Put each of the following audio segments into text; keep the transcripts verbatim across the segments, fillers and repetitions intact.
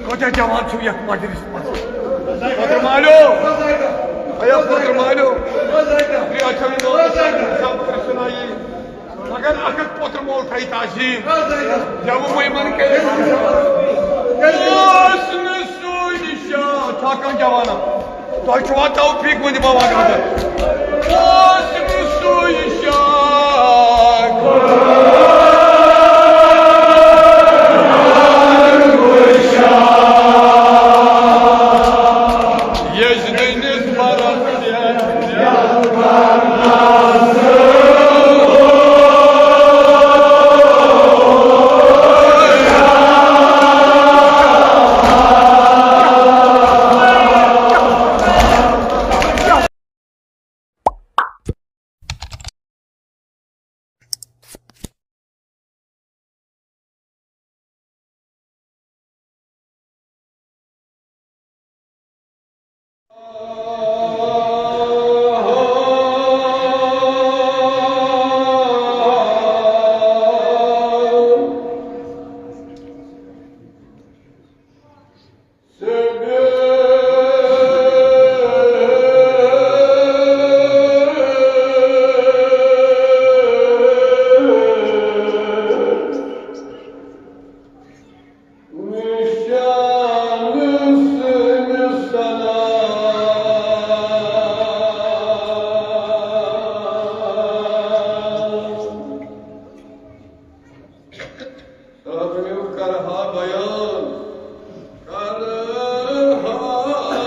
کۭتیٛاہ جوان چھِو یَتھ مجلسہِ منٛز؟ پوتر مالیو، ایا پوتر مالیو، یہِ اچھا، یہِ نوٚو سب کرسنا یی۔ مگر اکھ اکھ پوتر مول تھایہِ تعظیم۔ جواب وۄنۍ یِمن کٔرِتھ۔ اوس نہٕ سُے نِشان۔ چھا کانٛہہ جوانا؟ تۄہہِ چھُوا توفیق ؤنِتھ بابا گاندر؟ اوس نہٕ سُے نِشان۔ یزدنِس برس ربیو کرہا بیان، کرہا بیان۔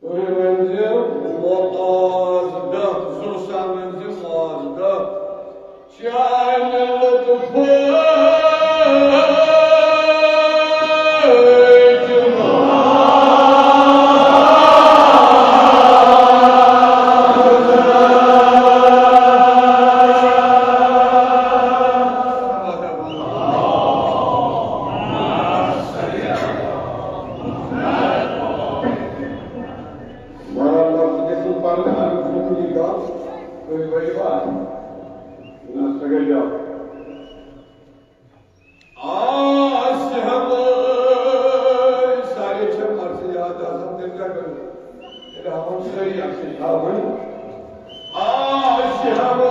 تُہۍ ؤنۍزیو معاذ دَہ، زُو سان ؤنۍزیو معاذ دَہ۔ چانہِ لطفٕچ مگر لفظ گژھِ نہٕ پَرُن، اَمیُک حُکم یی غلط، تُہۍ ؤنِو اَتھ۔ نہ، سُہ گٔے غلط۔ آ، أسۍ ہٮ۪مو، سارے چھِ پَرسہٕ یاد آسان، تیٚلہِ کیٛاہ کَرو؟ تیٚلہِ ہٮ۪مو سٲری اَکھ سۭتۍ تھاوٕنۍ۔ آ، أسۍ ہٮ۪مو۔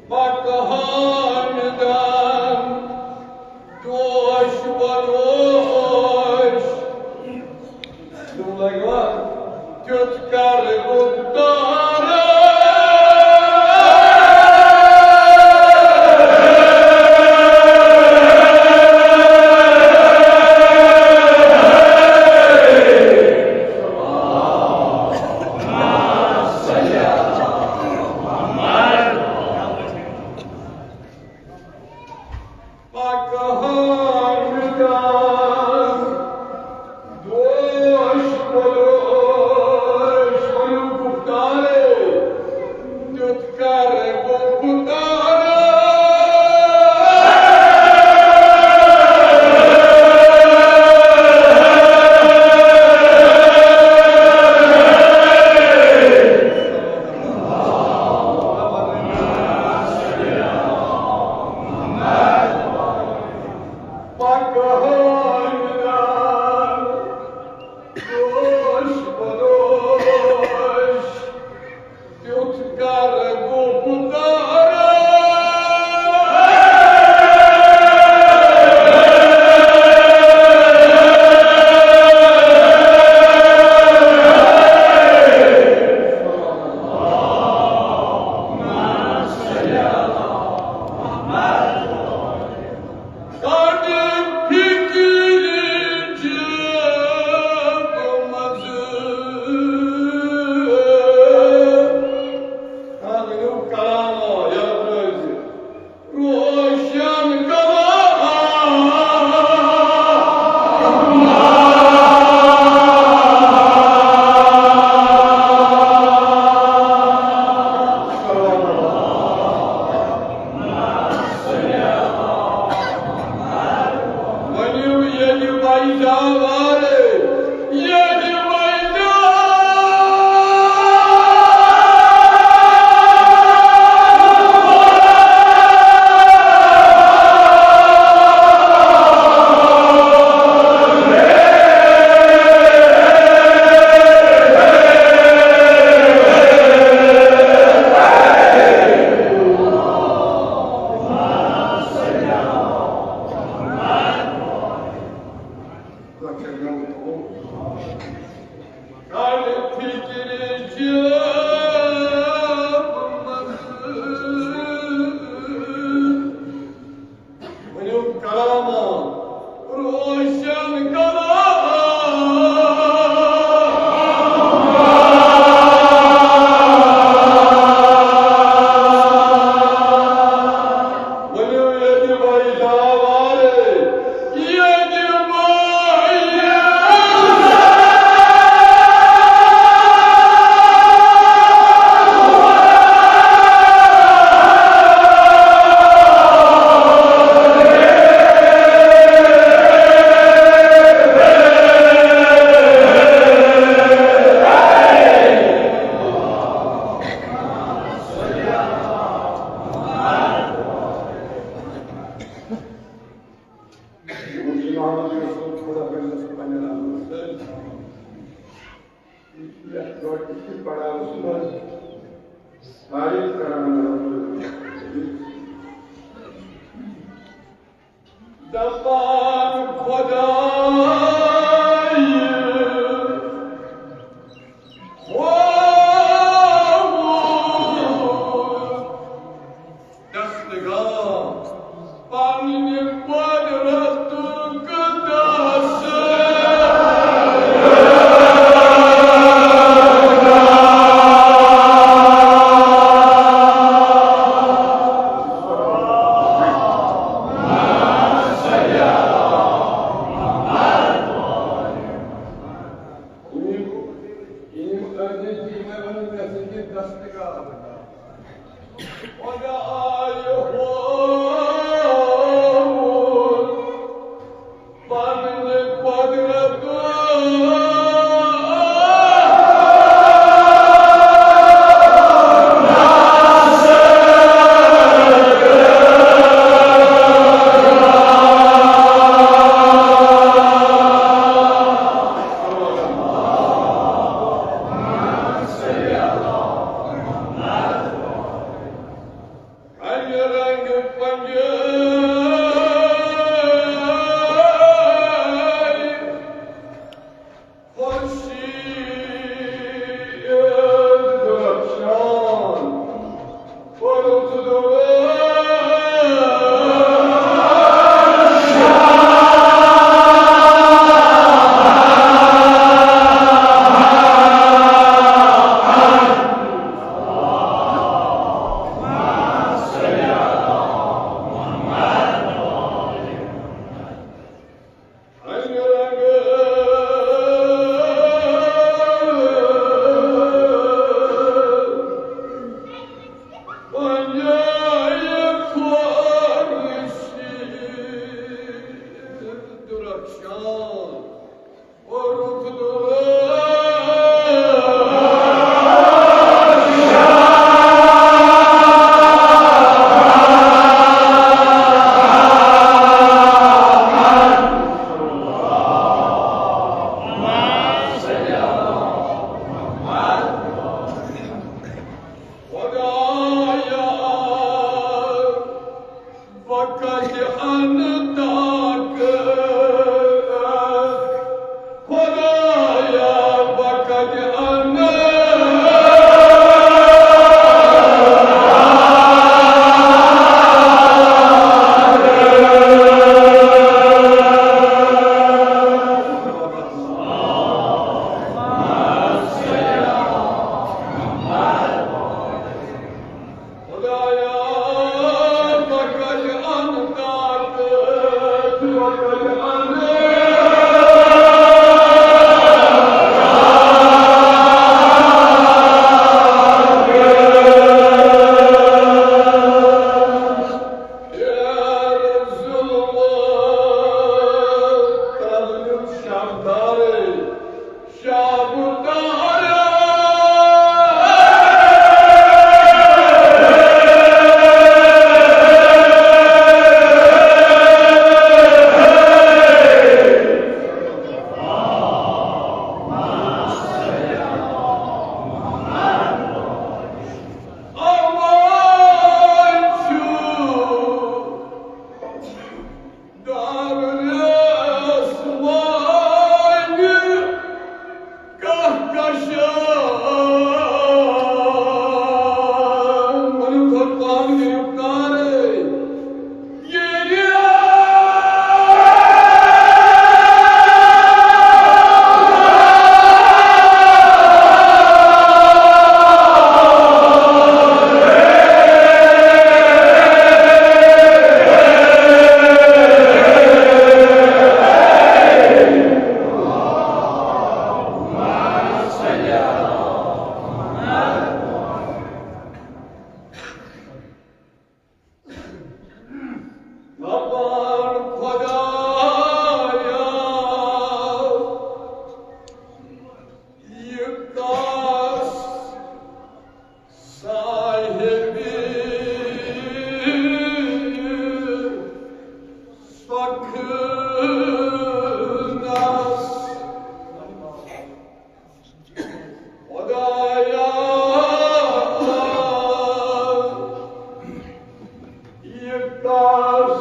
پکہٕ ہا مےٚ دم دوش بدوش۔ تِم لگوا تیُتھ کر گُفتار۔ پکہٕ ہا مےٚ دم دوش بدوش۔ ؤنِو گُفتارے، تیُتھ کر گُفتار۔ پکہٕ ہا مےٚ دم دوش بدوش۔ تیُتھ کر گُفتار۔ کڑ فکر جیب منٛز۔ آ، ؤنِو کلام یاد روزِ۔ روشن کلام۔ ؤنِو ییٚلہِ وجہ وارے، ییٚلہِ وجہ۔ کڑ فکر جیب منٛز۔ ؤنِو کلام روشن کلام۔ ؤنِو ییٚتہِ وجہ وارے، ییٚتہِ وجہ۔ شب تارا۔ آواز چھُ دارالاسوانہِ کہکشان۔ ؤنِو خۄد پان گرفتارے۔ دپان خدایا، یہِ کس صاحبِ سۄکھنس؟ خدایا، یہِ کس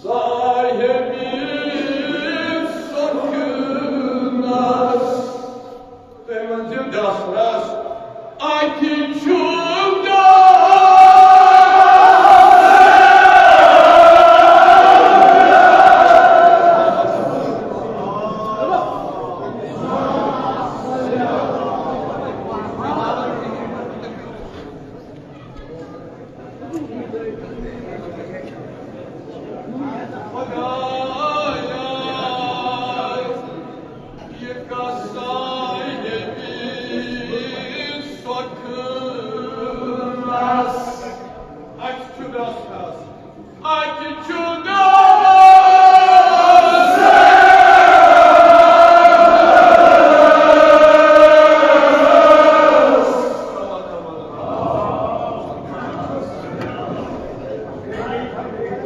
صاحبِ سۄکھنس؟ تُہۍ ؤنۍزیو دَس رَس، اَتہِ چھُ دَس۔ خدایا، یہِ کس صاحبِ سۄکھنس؟ اَتہِ چھُ دَس رَس۔ اَتہِ چھُ دَس۔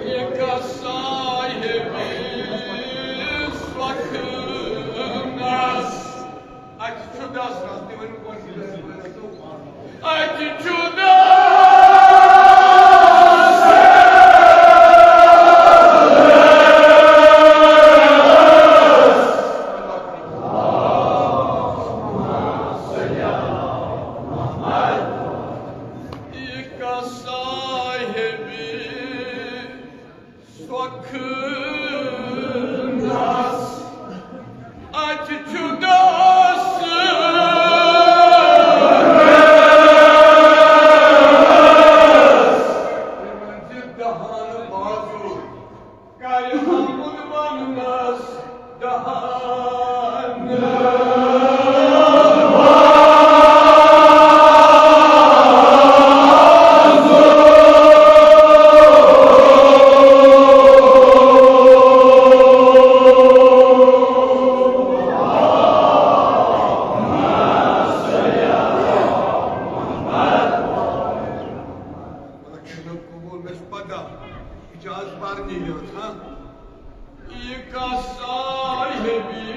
یہِ کس صاحبِ سۄکھنس؟ اَتہِ چھُ دَس رَس، تُہۍ ؤنِو گۄڈٕ یہِ۔ اَتہِ چھُ دَس۔ یہِ کس صاحبِ سۄکھنس؟ اَتہِ چھُ دَس۔ تِمن زِ دہن بازو کرِ حمد وننس دہن۔ چھُنہٕ قبول، مےٚ چھُ پتہ، یہِ چھُ آز پرنہِ یوت، ہاں؟ یہِ کس صاحبِ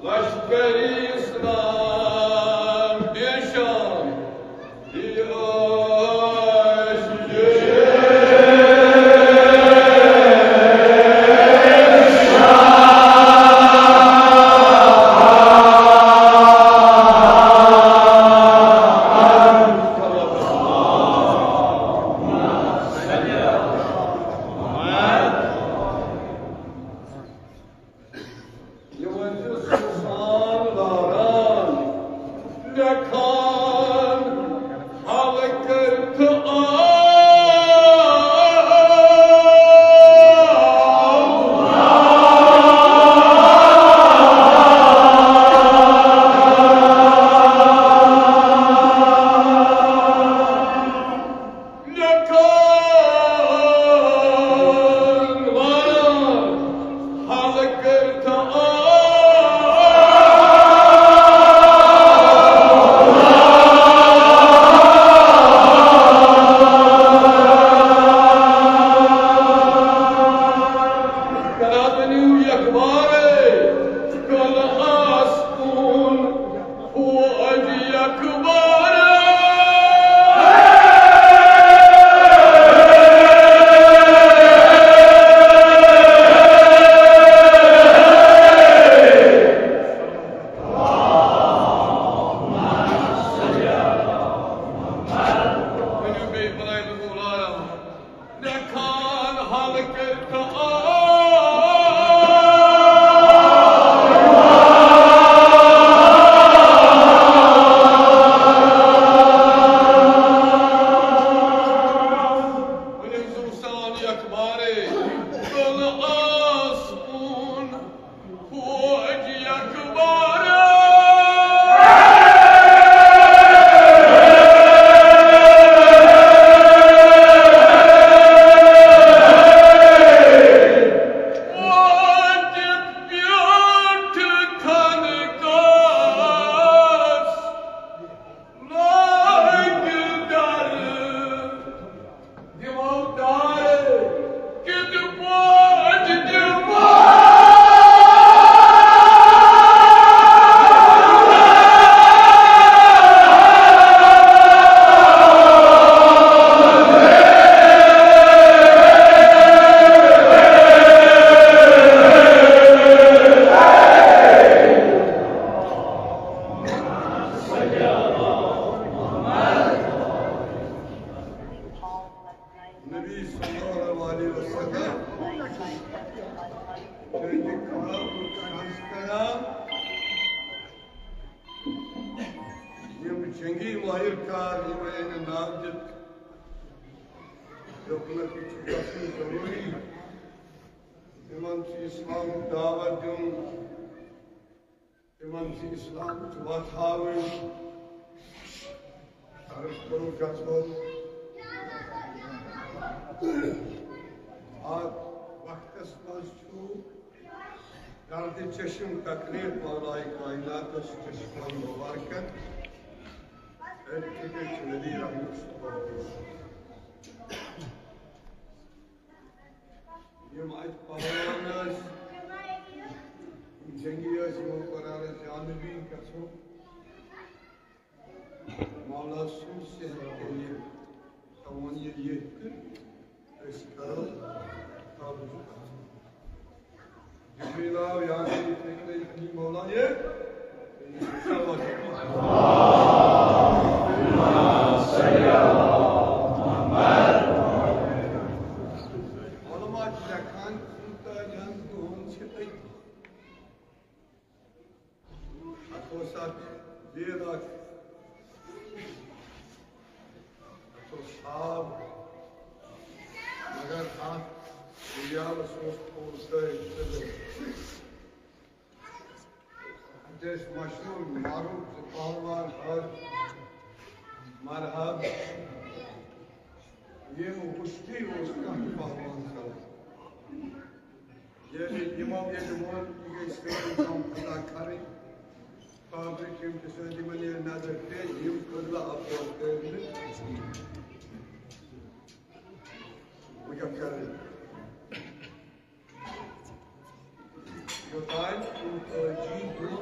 لشکر اسلام بے شان۔ یِمن چھُ سُہ سان لاران، لیکھان، حل کٔرِتھ آو۔ لیکھان واران حل کٔرِتھ آو۔ کراتنیو یکبارے کل آس کُن۔ فوج اکبر۔ ؤنِو بیٚیہِ بنٲیِو مولانا۔ لیکھان حل کٔرِتھ آو۔ ؤنِو زُو سان یکبارے، کُل آس کُن۔ فوج اکبر۔ وٲتِتھ پیوٚٹھ خانقاہس لٲگۍ در۔ دِمو دارِ کِتھ پٲٹھۍ دِمو؟ نبی صلی اللہ علیہ وسلم تہنٛدِ خٲطرٕ چھُ عرض کران، یِم جنگی ماہر کار یِمن نہٕ ناو دِتھ برٛونٛہہ کُن چھُ گژھُن ضروٗری، تِمن چھُ اسلامُک دعوت دیُن۔ تِمن چھِ اسلامٕچ وَتھ ہاوٕنۍ۔ عرض کوٚرُکھ گژھو۔ اَتھ وقتس منٛز چھُ دردِ چشم تکلیف مولائے کائناتس چشمہ مبارکن۔ أتھۍ کِتھۍ چھِ نبی رحمت صلی اللہ علیہ وسلم۔ یِم اَتہِ پہلوان ٲسۍ، یِم جنگی ٲسۍ، یِمو کوٚر عرض، یا نبی، گژھو مولا سُنٛد صحت تیٚلہِ، تہٕ وۄنۍ ییٚلہِ ییٚتہِ تہٕ أسۍ کرو قبض۔ جبریل آو، یا نبی، تُہۍ کٔرِو یہِ مولا یہِ۔ علماء چھِ لیکھان، ژُنتٲجِہن دۄہن چھِ أتۍ۔ اَتھ اوس اَتھ بیگ اَکھ، آو، مگر اتھ دُنیاہس اوس پوٚز تہٕ اقتدار۔ اتہِ ٲسۍ مشہوٗر معروٗف زٕ پہلوان حٲج مرحب، ییٚمۍ وٕچھتھٕے اوس کانٛہہ تہِ پہلوان کران۔ ییٚلہِ یِمو ییٚتہِ ووٚن، یہِ گٔے سٲری کٲم خۄدا کَرٕنۍ۔ پابلِک یِم تہِ سٲری یِمَن ییٚلہِ نظر پیٚیہِ، یِم قبلہ اپور کٔرۍ نہٕ۔ وۄنۍ کیٛاہ کَرٕ؟ یوٚتام کُنتٲجی دۄہ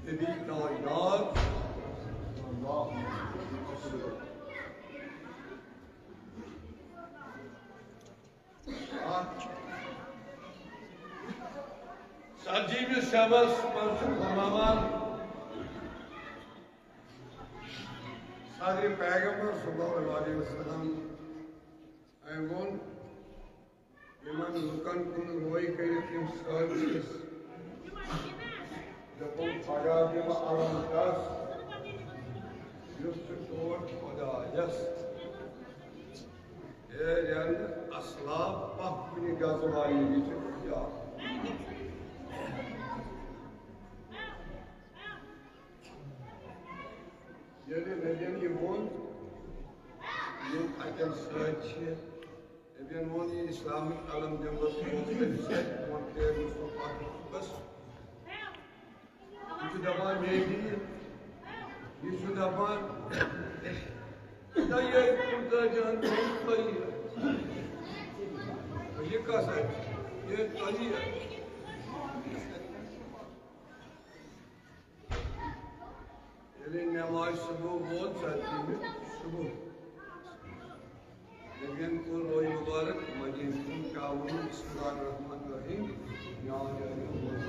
نبی کائنات صلی اللہ علیہ وسلم۔ ژتجیمِس شبس منٛز چھُ فرماوان، صدر پیغمبر صلی اللہ علیہ وسلم أمۍ ووٚن، یِمن لُکن کُن روے کٔرِتھ یِم سٲری چھِس، دوٚپُن، پگاہ دِمہٕ علم تس، یُس سُہ ٹوٹھ خۄدایس۔ ہے، یعنی اصلاح پتھ کُنہِ غزوہ یہِ چھِ اختیار۔ ییٚلہِ نبیَن یہِ ووٚن، یِم اَتٮ۪ن سۭتۍ چھِ، نبیَن ووٚن، یہِ اِسلامٕکۍ علم دِمہٕ بہٕ تۄہہِ سۭتۍ، تِمَن پھیرنہٕ سُہ پَتھ بَس۔ یہِ چھُ دَپان، مے دِ یہِ۔ یہِ چھُ دَپان، نہ، یہِ کُنتٲجِہَن دۄہَن تۄہہِ۔ یہِ کَس اَتھِ؟ یہِ تۄہہِ اَتھِ۔ ییٚلہِ نماز صبح ووت، ژتجیمہِ صبح۔ نبیَن کوٚر روے مبارک مدیٖنہٕ کُن، کیٛاہ ووٚنُن؟ بسم اللہ الرحمن الرحیم۔ یا علی الحمد للہ۔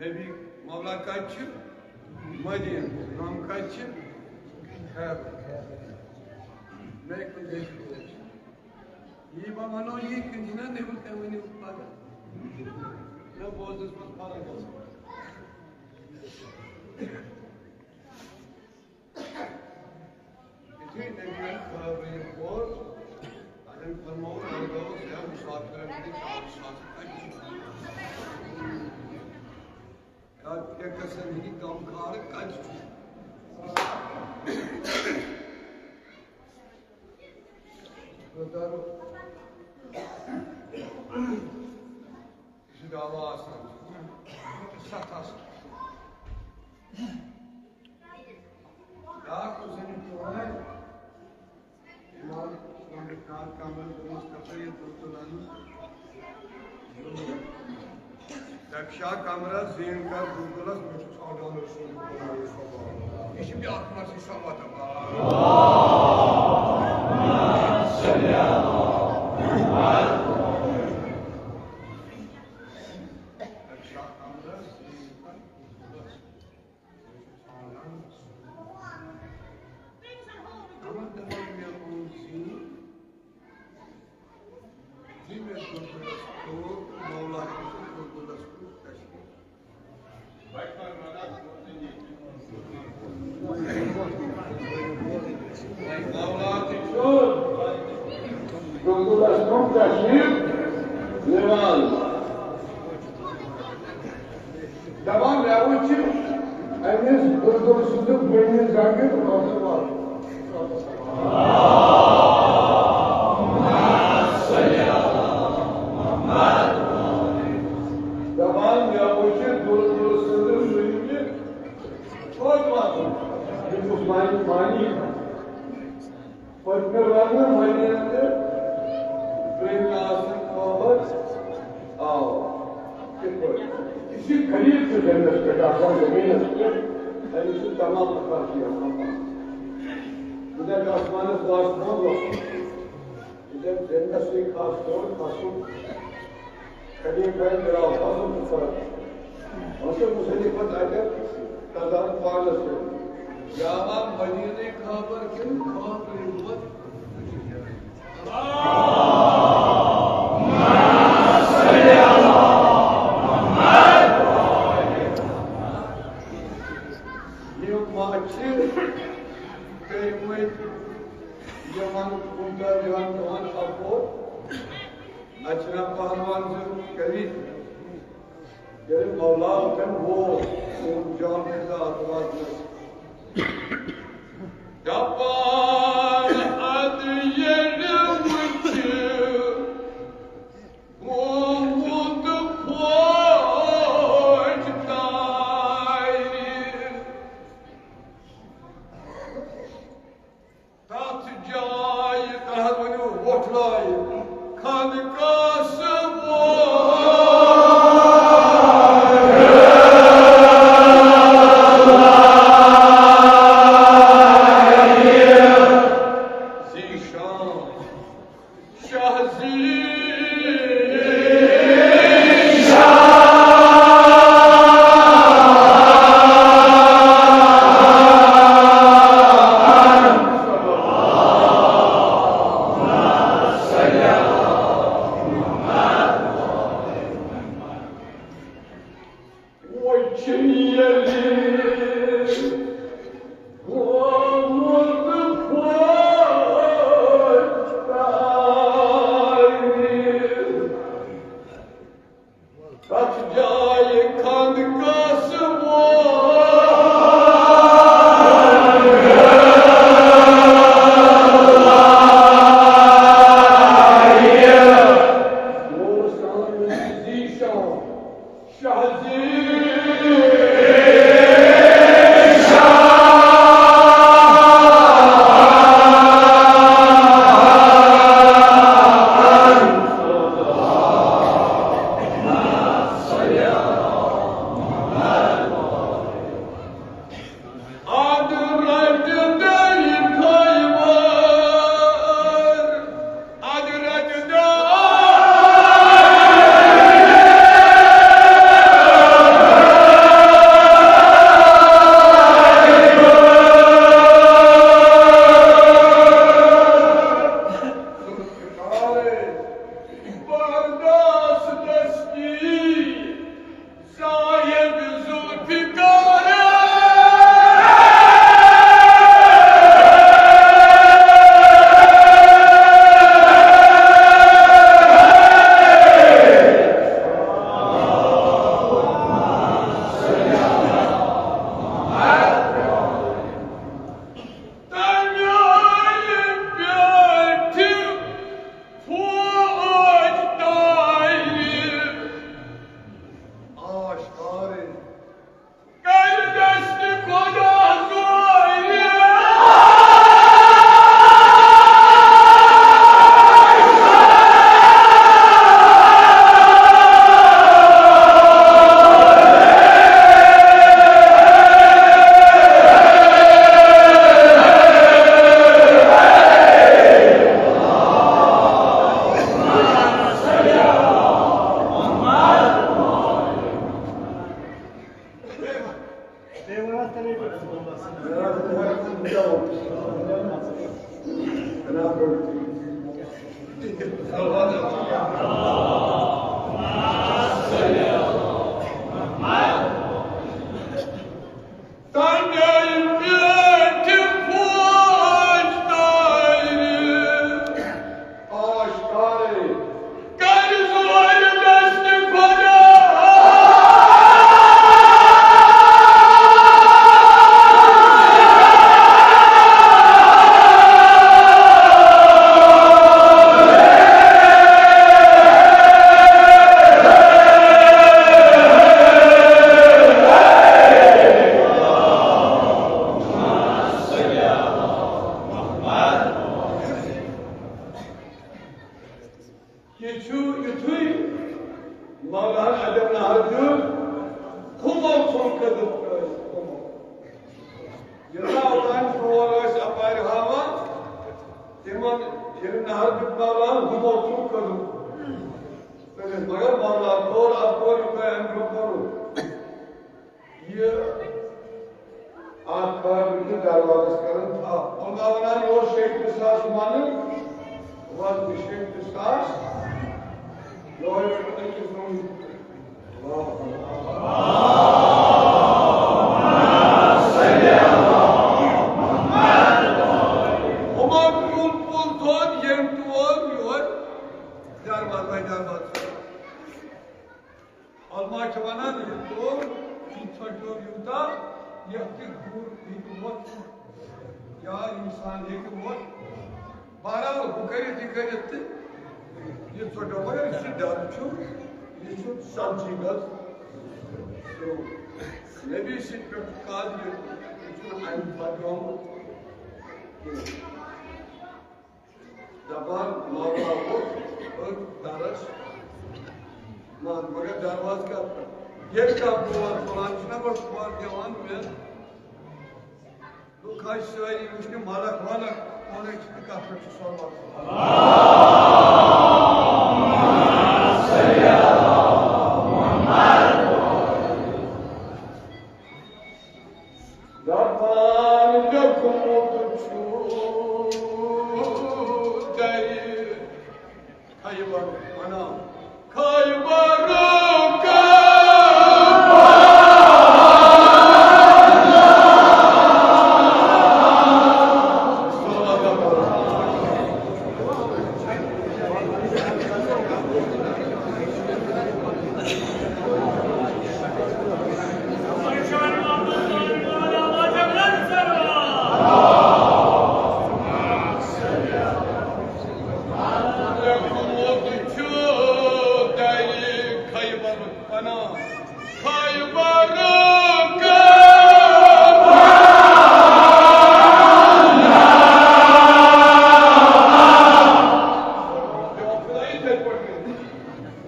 نبی مولا کتہِ چھُ؟ مدیٖنہٕ۔ غم کتہِ چھِ؟ خیبر۔ مےٚ کُن گژھِ سونٛچ۔ یی بہٕ وَنو یی کِنہٕ چھِنہ نِوٕز تۄہہِ ؤنِو پَگاہ؟ مےٚ بوزنَس منٛز فرق گژھِ۔ یُتھُے نبیَن خٲربٔری کوٚر، اَتٮ۪ن فرمووُن، اَتہِ گوٚو زیادٕ مسافرَن ہٕنٛدِ کارٕ ساتہٕ کَتہِ چھُ؟ کَتھ کیٛاہ گژھن ہٕنٛدِ غمخار کَتہِ چھُ؟ خٲطرٕ۔ یہِ چھُ دعوا آسان۔ ستھ آسان۔ بیٛاکھ اوس أمِس پرٛون اِمام احمد خان کمرس دوٚپمَس، کَپٲرۍ یہِ بُلبُل اَنُن؟ دَپہِ شاہ کمرس زیٖن کر بُلبُلس، مےٚ چھُ ژھانٛڈان رسول خۄدایَس۔ یہِ چھِ بیٛاکھ مرضی صلوات اللہ۔ دَپہِ شاہ کمرس زیٖن کر بُلبُلس۔ بُلبُلس کُن تشریف نِوان۔ دَپان، مےٚ وٕچھ أمِس بُزرگ سٕنٛدِ بٔنہِ زنٛگہِ رۄسوار۔ دَپان، مےٚ وٕچھ بُزرگ سٕنٛدِ بٔنہِ کوٚت واتُن؟ یہِ اوس معنی، معنی۔ پٔتمہِ رنگہٕ مٔنی تہٕ برٛنٛگہٕ آسن کٲمٕژ۔ آو۔ کِتھ پٲٹھۍ؟ یہِ چھِ غریٖب تہِ زٔمیٖنَس پٮ۪ٹھ آسان، زٔمیٖنَس پٮ۪ٹھ۔ أمِس چھُ تمام تفرقی آسان۔ یہِ دَپہِ آسمانَس واسمو وَسُن۔ ییٚلہِ زَن زِنٛدَس سۭتۍ خاص طور خاصُن خلیفہ درٛاو خاصُن تہٕ کٔر۔ وۄنۍ چھُ مُصنِفَس اَتٮ۪تھ تضاد پانَس سۭتۍ۔ یہِ آوا مدیٖنٕے خٲبر کِنہٕ خٲبرٕے یوت؟ یِم ما چھِ کٔرمٕتۍ یِمن کُنتہٕ یِوان تُہُنٛد اَپُز، اچھا پہلوان زٕ کٔرِتھ۔ ییٚلہِ مولا وٕچھن وول سون جان فِدا اَتھ واتنَس۔ دَپان اَدٕ ییٚلہِ وٕچھِ گوٚمُت فوج دارِ۔ تَتھ جایہِ، تَتھ ؤنِو وۄٹھ لایہِ، خانقاہَس وۄٹھ لایہِ، ذیشان۔ شاہ زی وٕچھِن ییٚلہِ گوٚمُت فوج دارِ۔ تَتھ جایہِ خانقاہَس وۄٹھ لایہِ۔ نور سان ذیشان۔ شاہ زی اَدٕ رَٹہِ دَرِ خیبر، اَدٕ رَٹہِ دَرِ برداشت دستی۔ صاحب ذوالفقار۔ تَمہِ آیہِ پٮ۪ٹھِ فوج دارِ۔ آشکارے۔ کَرِ دَستِ خۄدا زورِ۔ تَمہِ پٮ۪ٹھِ فوج دارِ۔ آشکارے۔ کَرِ زورِ دَستِ خۄدا۔ یہِ اکھ کھار وٕچھِتھ دروازس کران تھپھ۔ علماء ونان، یہِ اوس شیٚیہِ ترٕٛہ ساس منہٕ، وۄنۍ چھُ شیٚیہِ ترٕٛہ ساس، یِہوٚے رٔٹِو أکِس روٗمَس۔ ہُمن کُن پُل تھوٚد، ییٚمۍ تُل یور دروازٕ بے دروازٕ۔ علماء چھِ ونان، یہِ توٚر، یہِ ژھۄٹیو یوٗتاہ، یَتھ تہِ گُر ہیٚکہِ ووٚتھ، یا اِنسان ہیٚکہِ ووٚتھ۔ بہرحال، ہُہ کٔرِتھ، یہِ کٔرِتھ تہِ، یہِ ژھۄٹیو، مگر یُس یہِ ڈَبہٕ چھُ، یہِ چھُ سبزی گژھ۔ نبی سٕنٛدِ پٮ۪ٹھ قادر، یہِ چھُنہٕ اَمہِ پَتہٕ آمُت کینٛہہ۔ دپان، مولا ووت أتھۍ درس منٛز، مگر دروازٕ کتھ پٮ۪ٹھ؟ ییٚلہِ کانٛہہ بوز تُلان چھُنہ گۄڈٕ کھۄر دِوان مےٚ، لُکھ حظ چھِ سٲری وٕچھنہِ ملک ولک، اورَے چھِ کتھ پٮ۪ٹھ چھُ سۄرمت۔ دپان لیوٚکھمُت چھُ درِ خیبر، ونان خیبر۔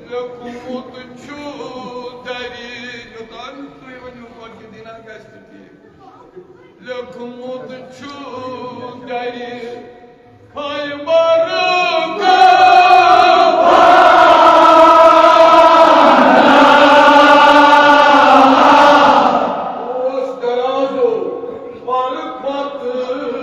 لیوٚکھمُت چھُ درِ، یوٚتام تُہۍ ؤنِو، گۄڈٕ کہِ دِنا گژھِ نہٕ ٹھیٖک۔ لیوٚکھمُت چھُ درِ خیبر۔ اوس درازو پرٕ کھۄتہٕ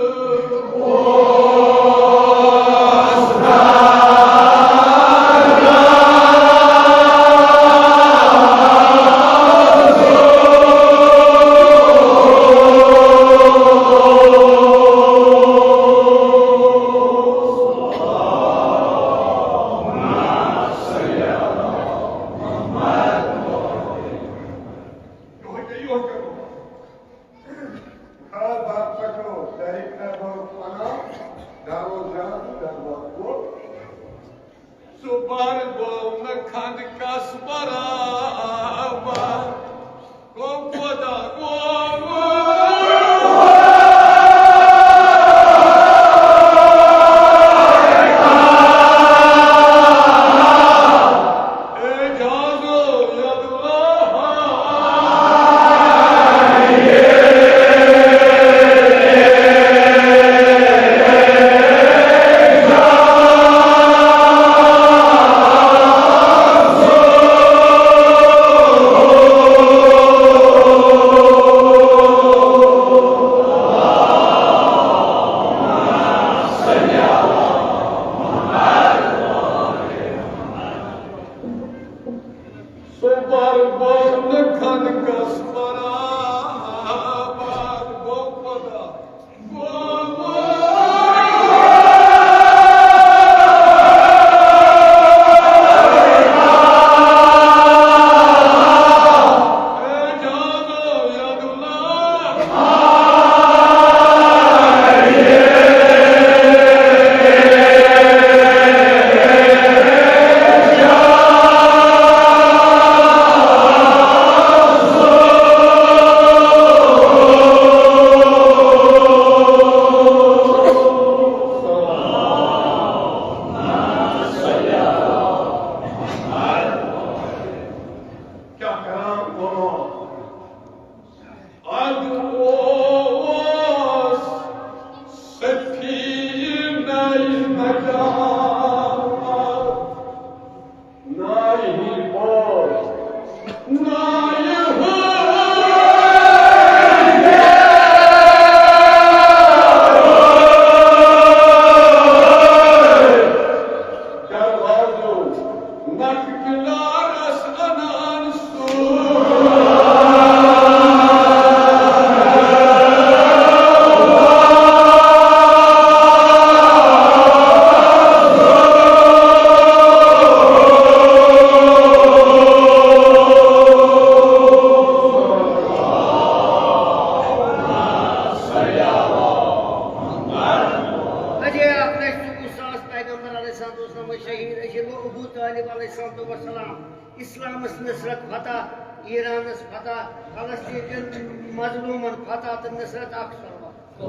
والسلام۔ اسلامس نصرت فتح، ایرانس فتح، فلسطین کٮ۪ن مظلومن فتح تہٕ نصرت اکھ صلوات۔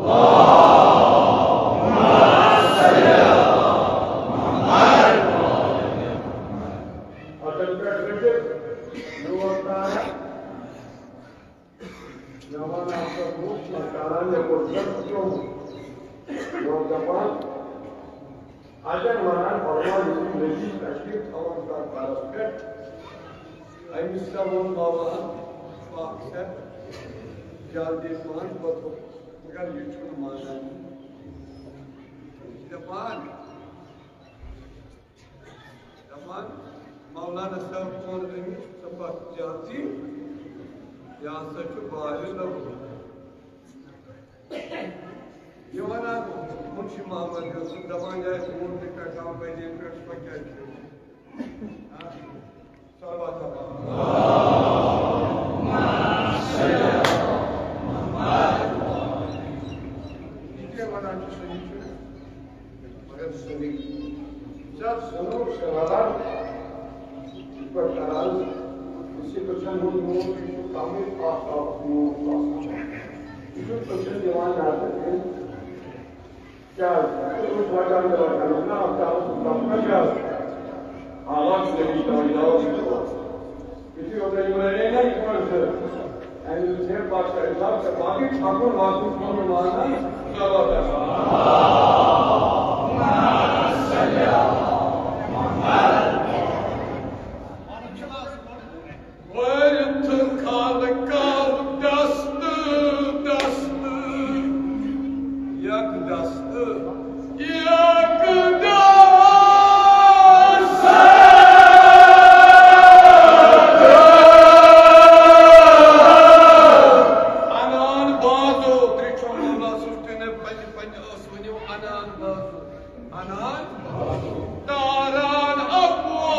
اتن پٮ۪ٹھ رٔٹِتھ میون تارا، میون اکھ دوست کران مےٚ کوٚر سخ کیوٚم۔ مےٚ اوس دپان، اتٮ۪ن ونان، فرمان یُس یہِ نبی تشریف تھاوان تتھ گرس پٮ۪ٹھ، أمِس کیٛاہ ووٚن مولاہن؟ پکھ سا جلدی پہن، بہٕ تھوٚو، مگر یہِ چھُنہٕ مانان۔ یہِ چھُ دپان، دپان، مولانا صٲب ووٚن أمِس، ژٕ پکھ جلدی، یہِ ہسا چھُ بالغ۔ یہِ ونان منشی محمد یوسف، دپان جاے، اوٗنٹ تہِ کٹان بجے پٮ۪ٹھ، سۄ کیٛاہ چھِ؟ ہاں؟ صلوات اللہ۔ یہِ کیٛاہ ونان چھُ، صحیح چھُنہٕ؟ مگر صحیح۔ زیادٕ ضروٗر چھِ ونان، یِتھ پٲٹھۍ کران، یُس یہِ دٔچھُن ہُنٛد نوٗر، یہِ چھُ کمٕے آفتابُک نوٗر چھُ آسان۔ یہِ چھُ دٔچھُن دِوان نظرِ کِنۍ۔ کیٛازِ؟ یہِ چھُ وَٹان تہٕ وَٹان، نہ آفتابَس منٛز تَتھ منٛز کیٛاہ؟ حالات چھِ أمِس پٮ۪وان جواب دیُن۔ یُتھُے یوت یِم رَنے نہ یِمَن سۭتۍ، اَمہِ سۭتۍ ژھینٛڈ پَتہٕ چھُ اِنسان تہٕ باقٕے چھَکُن وَکُن چھُنہٕ مانان۔ چلو تَتھ۔ ؤرتھ خلقو دست دست، یک دست، یک دست۔ انان بازو، تُہۍ چھِو مولا سُنٛد تہِ نہٕ پننہِ پننہِ ٲسہٕ ؤنِو انان بازو۔ انان داران اقوام۔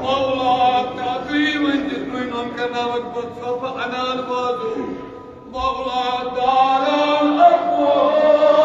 مولا، تقریباً دِژ مےٚ نۄم کرناوَکھ بہٕ ژھۄپہٕ انان بازو۔ مولا داران اقوام۔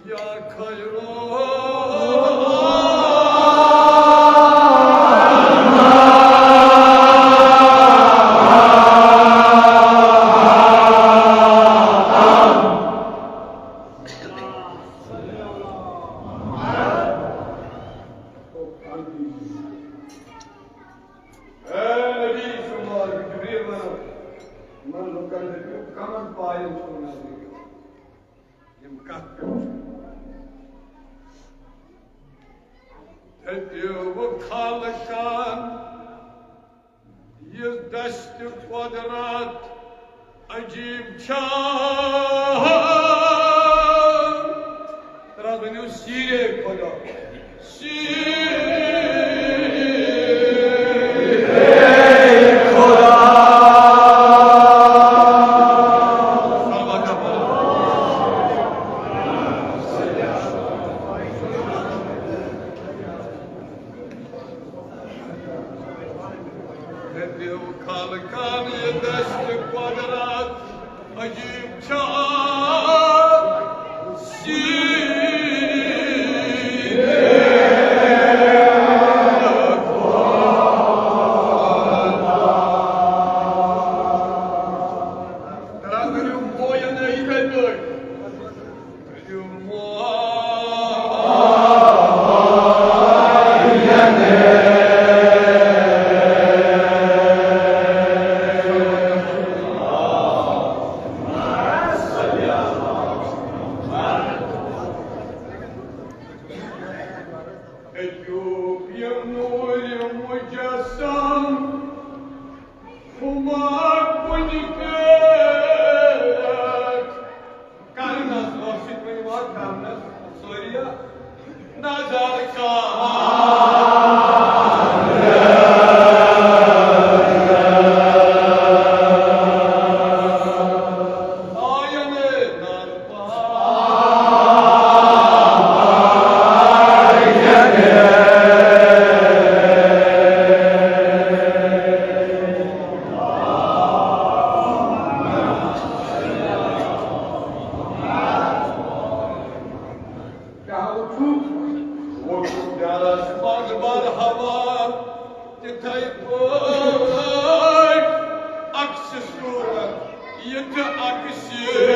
يا خير اے نبی صلی اللہ علیہ وسلم، جبریل ونان، یِمن لُکن دٔپِو، کمن پاین چھُو نظر؟ یِم کتھ پٮ۪ٹھ چھِ؟ دٔپِو خلقن، یہِ دست قدرت عجیب چھا۔ ترٛاو ؤنِو سیٖرے خدا۔ سیٖرے خدا۔ دٔپِو خلقن، یہِ دست قدرت عجیب چھا۔ سیٖرے خدا۔ ترٛاو ؤنِو بویَن یِتھَے پٲٹھۍ۔ ہُما کُنہِ پٮ۪ٹھ کرنس، ٲخٕر چھِ یِوان کرنس سٲری نظر کانٛہہ۔ آینہٕ نظر کیٛاہ وُچھُکھ؟ وُچھُکھ ڈرس منٛز برہوا، تِتھَے پٲٹھۍ عکس صوٗرت۔ یہِ تہِ اکھ سیٖر۔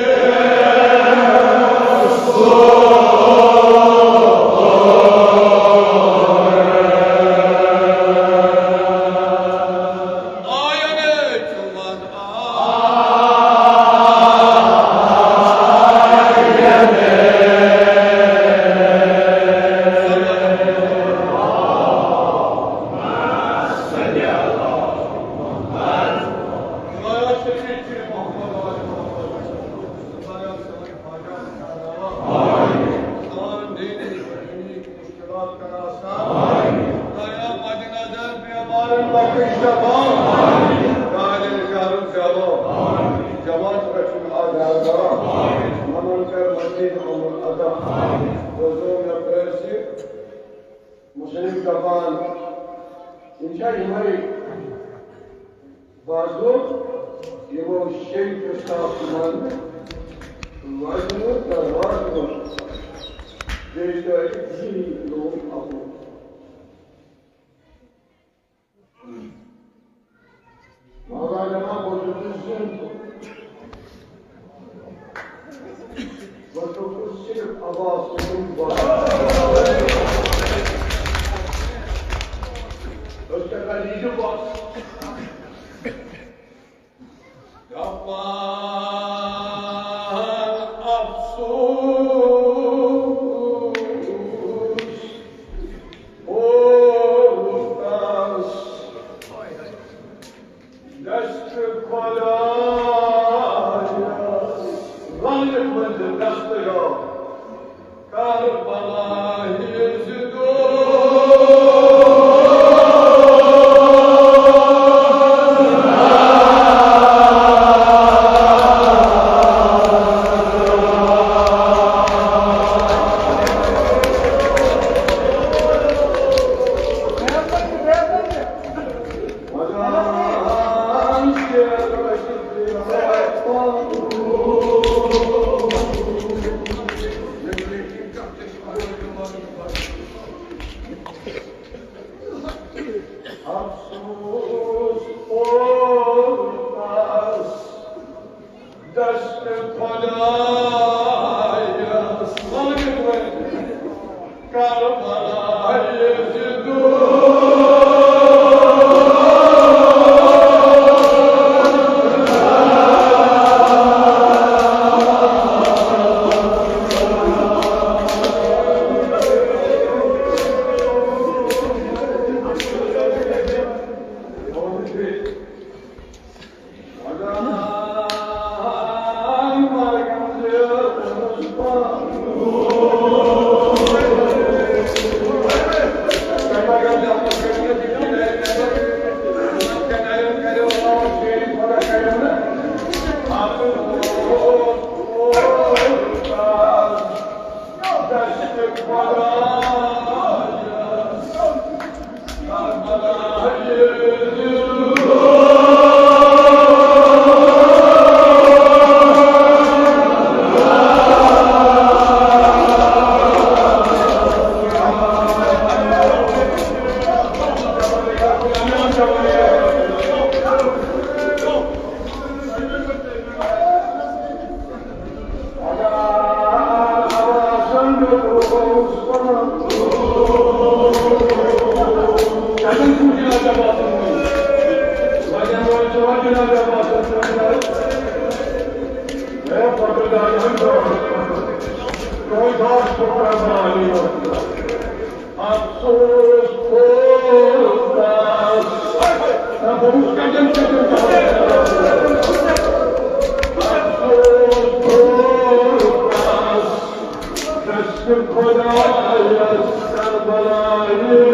آینہٕ چھُ وَنان۔ جماعت رکھن آزاد، نمن کر مزید عمر عطا۔ بزرگ نفر سے مسلم زبان، انشاء یمے بازو یمو شیٚیہِ قٕسطس منٛز وزنہٕ تہٕ وزنہٕ بیٚیہِ تٲریٖخ زِہی لوگ اَپُر۔ مولانا جناب موجود ہیں، سن تو۔ بس تو کچھ صرف آواز کو سن بس۔ اس کا لیجو بس۔ دپان افسوس اوس تس دست خدایس، رنگت منز دست یار۔ کربلا ہٕنٛز دود۔ افسوس خداس۔ نہ، بہٕ وُچھٕ کَتٮ۪ن، کَتٮ۪ن، کَتٮ۪ن۔ افسوس خداس۔ دست خدایس کربلایہِ۔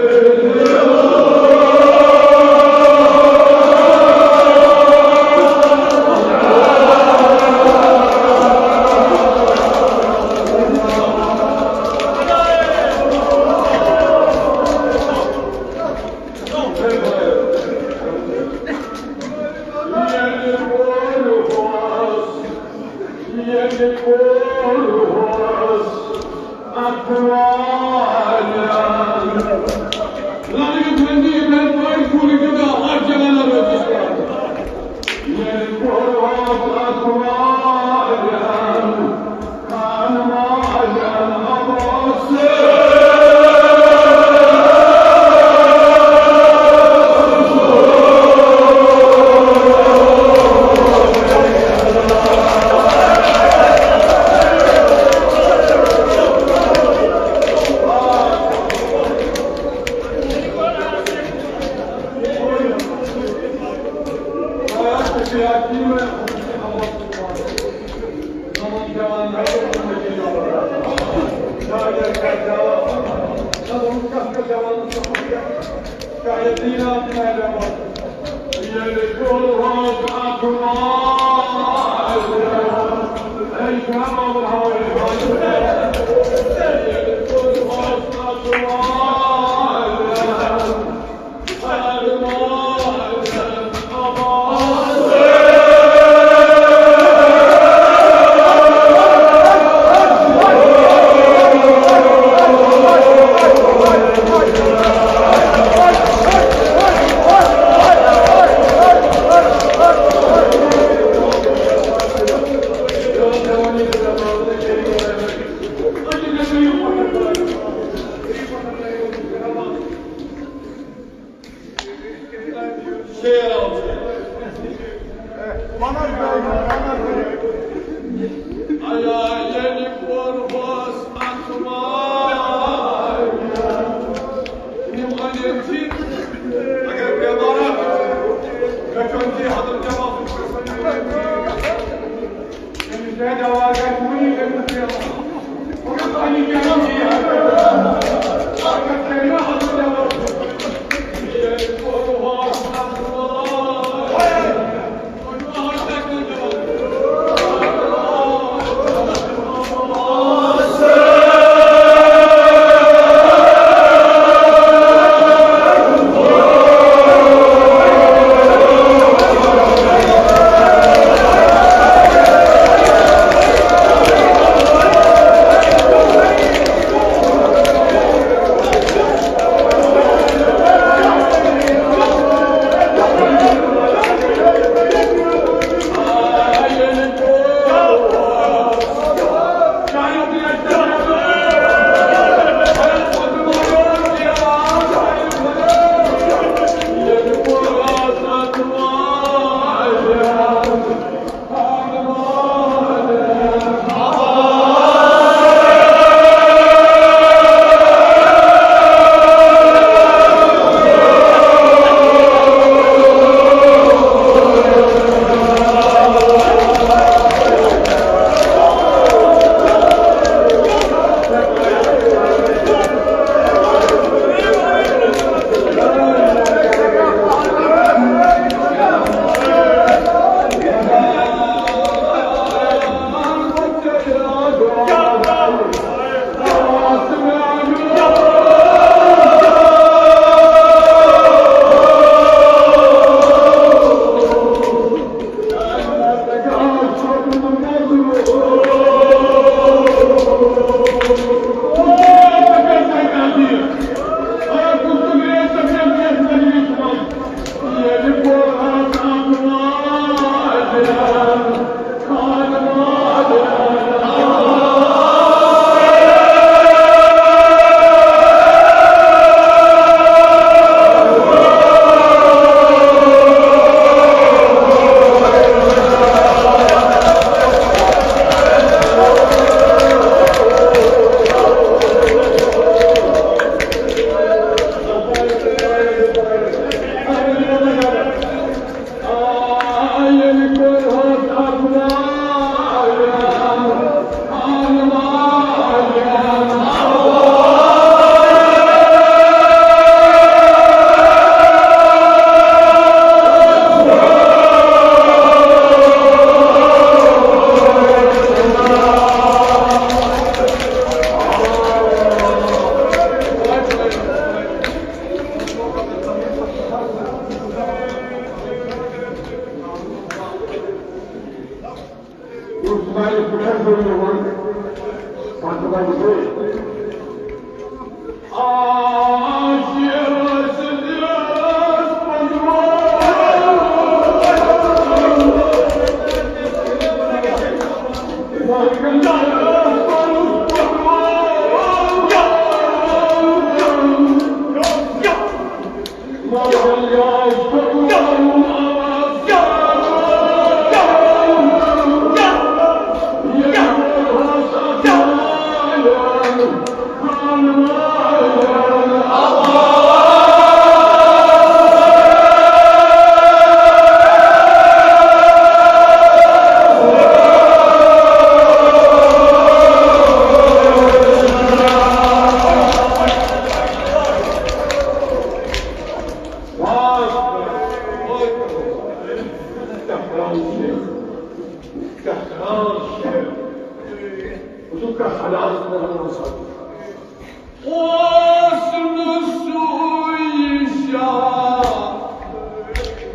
اوس نہٕ سُے شاہ،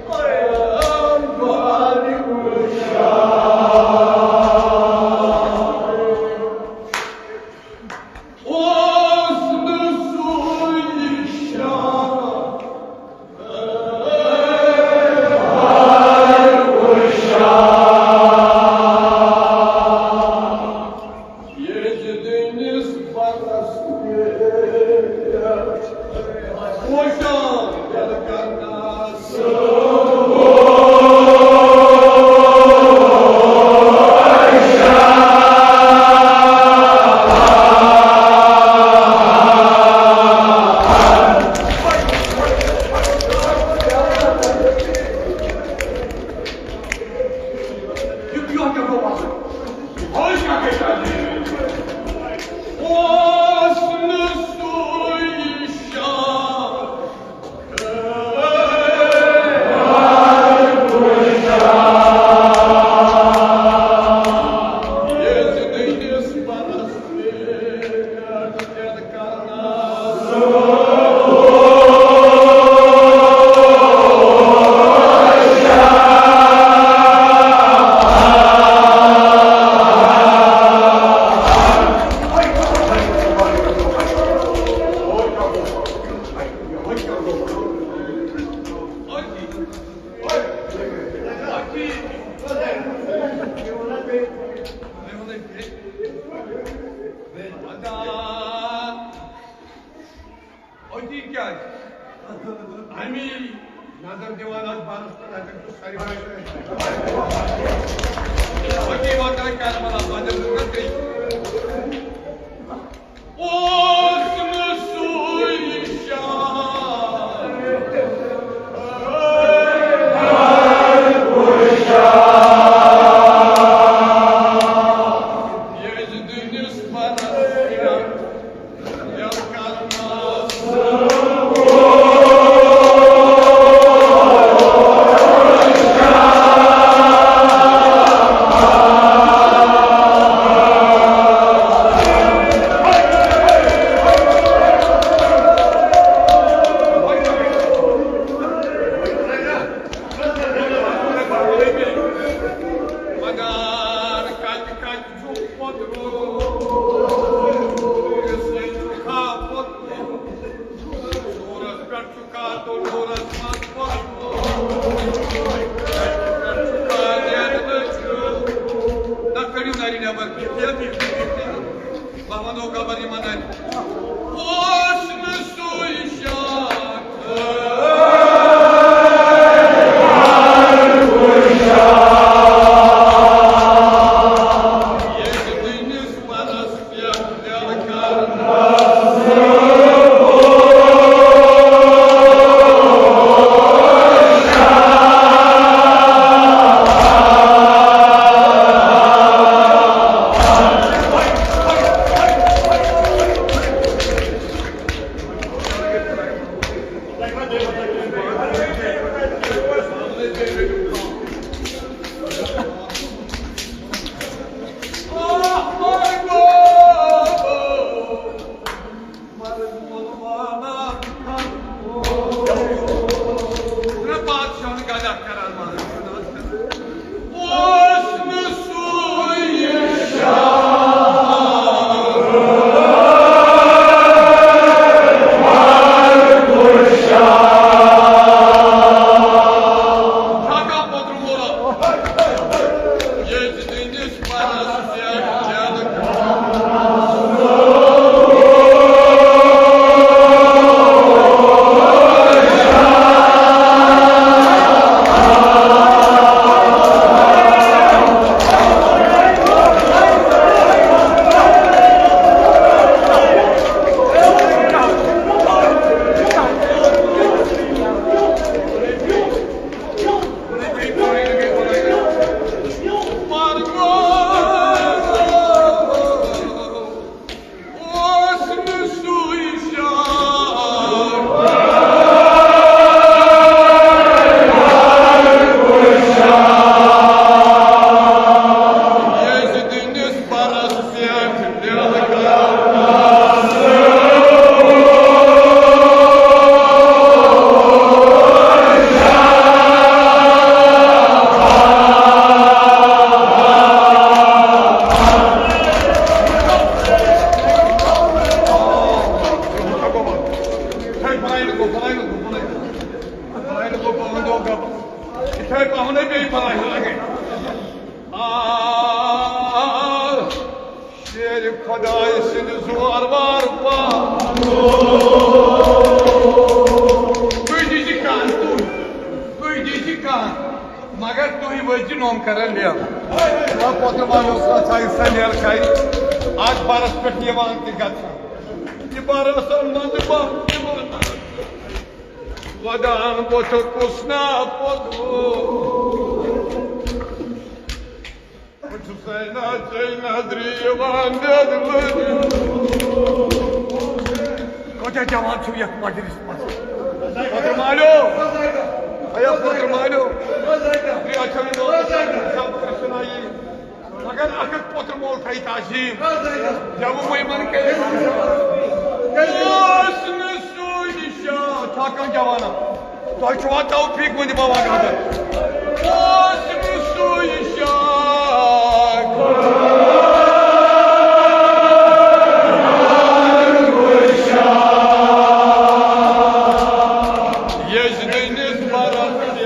بارِ وُچھان۔ اوس نہٕ سُے شاہ، بارِ وُچھان۔ یزدٕنِس بَتَس پٮ۪ٹھ وُچھان تیٚلہِ کرنَس۔ اوس نہٕ سُے شاہ۔ أتی کیٛازِ؟ اَمی نظر دِوان اَتھ بارَس پٮ۪ٹھ، اَتٮ۪ن چھُ ساروی۔ أتی واتان کربلا، اَتٮ۪ن چھُ ترٛےٚ۔ اوس نہٕ سُے شاہ۔ یزدٕنِس بَتَس پٮ۪ٹھ مگر کتہِ کتہِ چھُ پوٚتُس، یُس ییٚتہِ چھُ کھاہ پوٚتُس۔ ژوٗرس پٮ۪ٹھ چھُ کھاہ تہٕ ڈورس منٛز پوٚتُس۔ کتہِ پٮ۪ٹھ چھُ کھاہ نیرنہٕ چھُ؟ نہ کٔڑِو نرِ نٮ۪بر، بِہِو، بِہِو، بِہِو، بِہِو۔ بہٕ وَنو خبر یِمن اَتہِ۔ اوس نہٕ سُے شاہ۔ ییٚلہِ وٕنِس پَرَس پٮ۪ٹھ تیٚلہِ کَرنَس۔ سٕنٛدِ زور وار پا۔ تُہۍ دیٖزِ کانٛہہ، تُہۍ، تُہۍ دیٖزِ کانٛہہ، مگر تُہۍ وٲتۍ نوم کران لیر۔ نہ پوتُر مالیو کتھ آیہِ سۄ لیر کھاے۔ اتھ بارس پٮ۪ٹھ یِوان تہِ گژھان۔ یہِ بار آسان منٛزٕ بنٛد یِوان۔ ودان بوتھ کُس نا پوٚت۔ بہٕ چھُسے نہٕ ژےٚ نظرِ یِوان نیٚدلہٕ۔ کٲتیٛاہ جوان چھِو یَتھ مجلسہِ منٛز؟ پوتُر مالیو، ہے پوتُر مالیو، یہِ اَتھ چھَنہٕ ناو سب کرٛشنا یی، مگر اَکھ اَکھ پوتُر مول تھایہِ تعظیٖم۔ جواب یِمَن کٔرِتھ۔ اوس نہٕ سُے شاہ۔ چھا کانٛہہ جوانا؟ تۄہہِ چھُوا توفیٖق ؤنِتھ بابا گاندر؟ اوس نہٕ سُے شاہ۔ یزدنِس برس پٮ۪ٹھ۔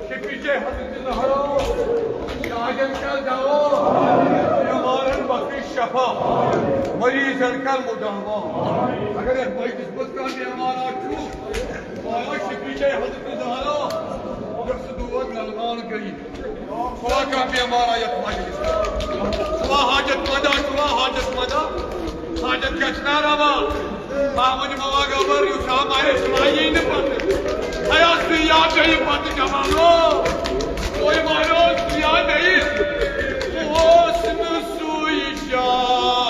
شفیع حضرت زہرا، شاہدن کر دوا، بیمارن بخش شفا، مریضن کر مداوا۔ اگر یتھ مجلس منٛز کانٛہہ بیمار آسہِ، وایا شفیع حضرت زہرا، یۄس دود نلوان گٔیہِ۔ سُہ کانٛہہ بیمار آ یتھ مجلس منٛز۔ سُہ حاجت مندا، سُہ حاجت مندا۔ حاجت گژھِ نا روا۔ بہٕ وَنہٕ موا گبر یُس آ مارے سُہ یی نہٕ پتہٕ۔ ایا سُہ یا بیٚیہِ پتہٕ جوانو۔ کوئی مارو سُہ یا بیٚیہِ۔ اوس نہٕ سُے شاہ۔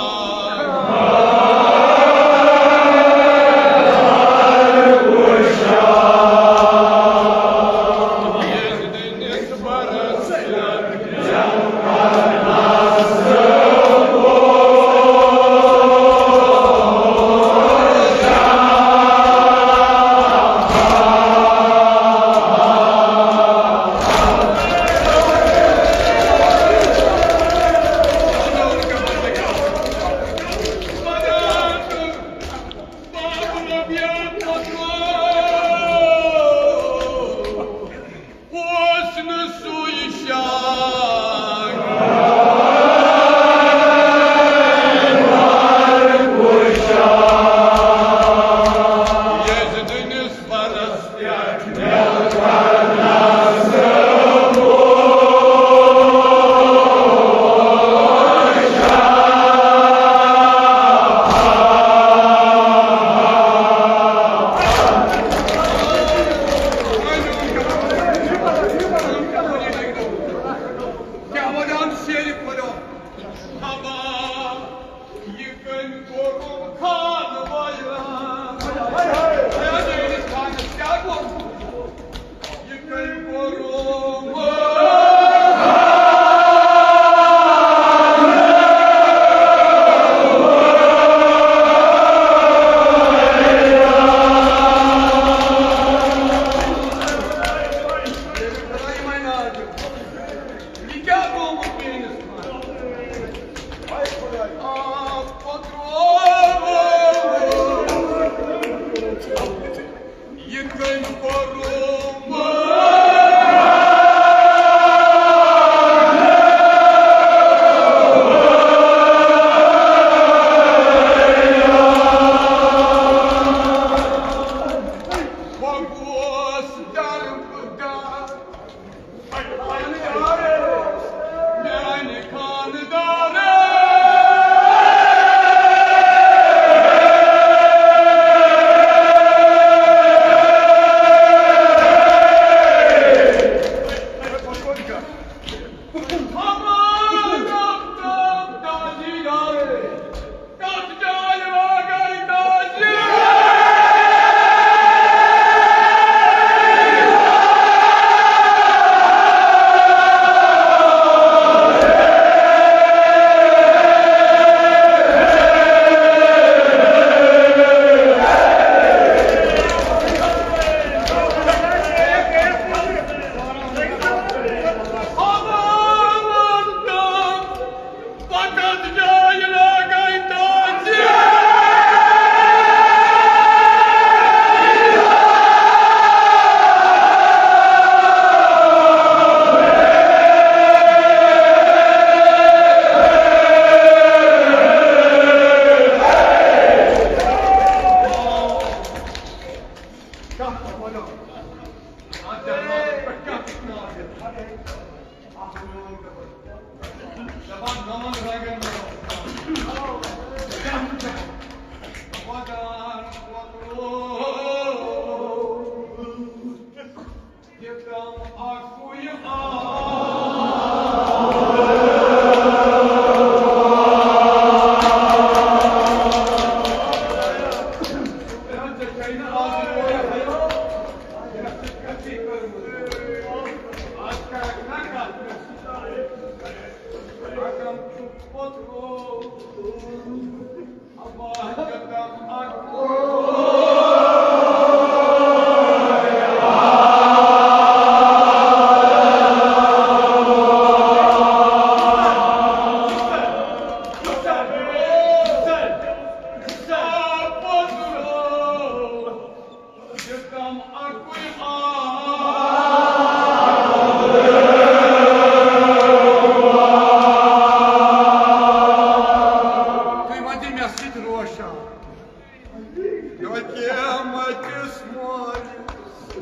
یوتیمتِس مٲلِس،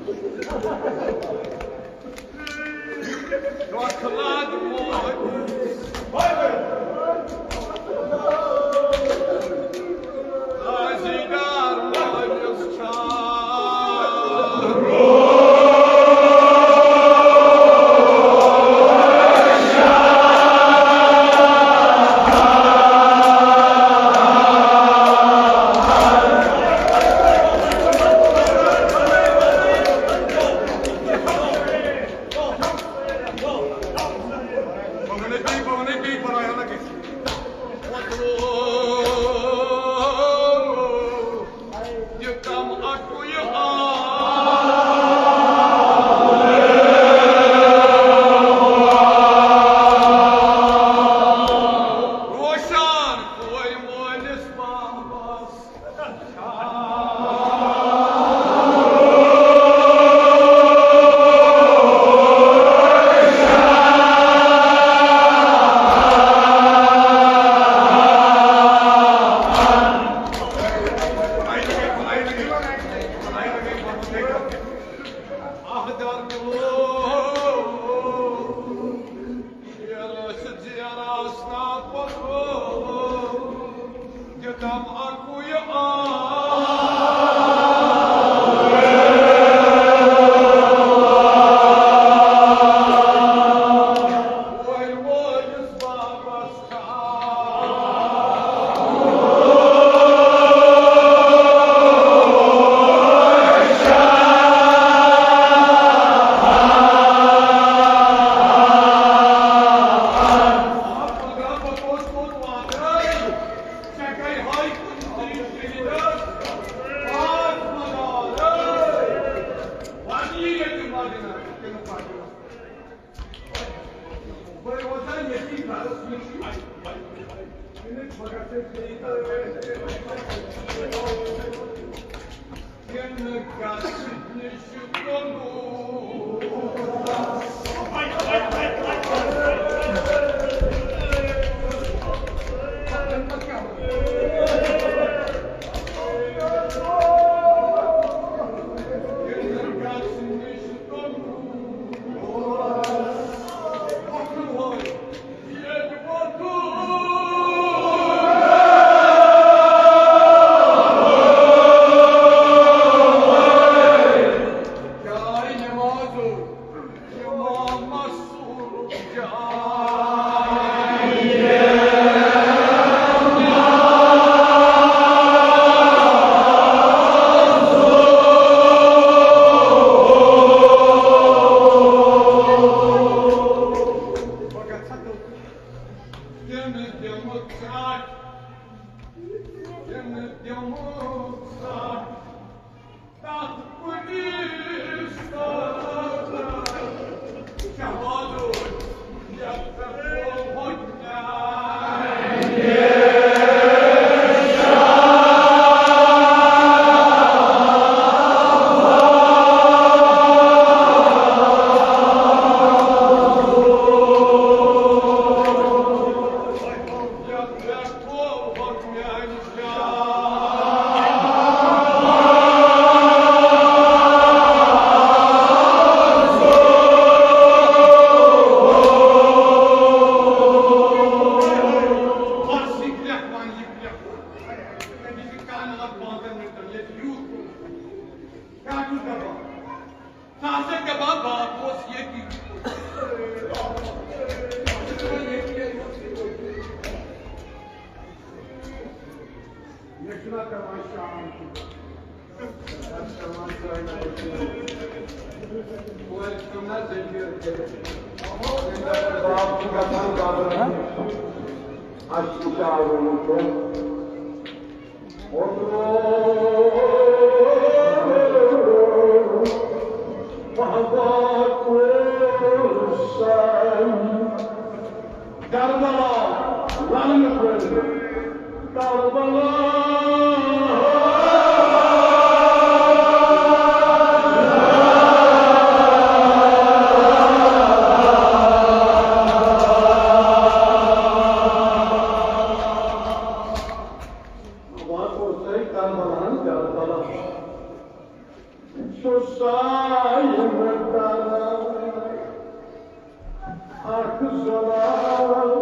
ڈۄکھ لد مٲلِس، رازیدار مٲلِس چھا۔ روشن کورِ مٲلِس بابس۔ کربلا، لعنت، کربلا۔ بلان کربلا چھُ سایہِ مُبتلا۔ اکھ زلال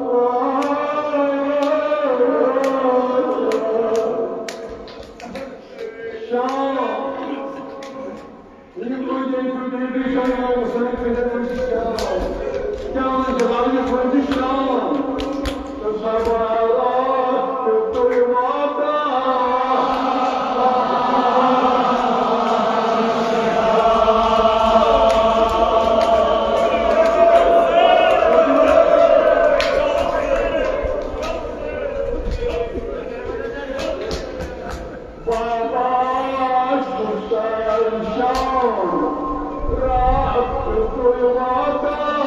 شام۔ یہِ کُنہِ کُنہِ ڈِشن منٛز سۭتۍ کٔرِتھ وٕچھ شام۔ کیٛاہ وَنہِ جلال یہِ کُنہِ شام؟ تہٕ سوالات تہٕ تُہۍ واتان۔ بابا چھُ سرشان، راتھ چھُ تُہۍ واتان۔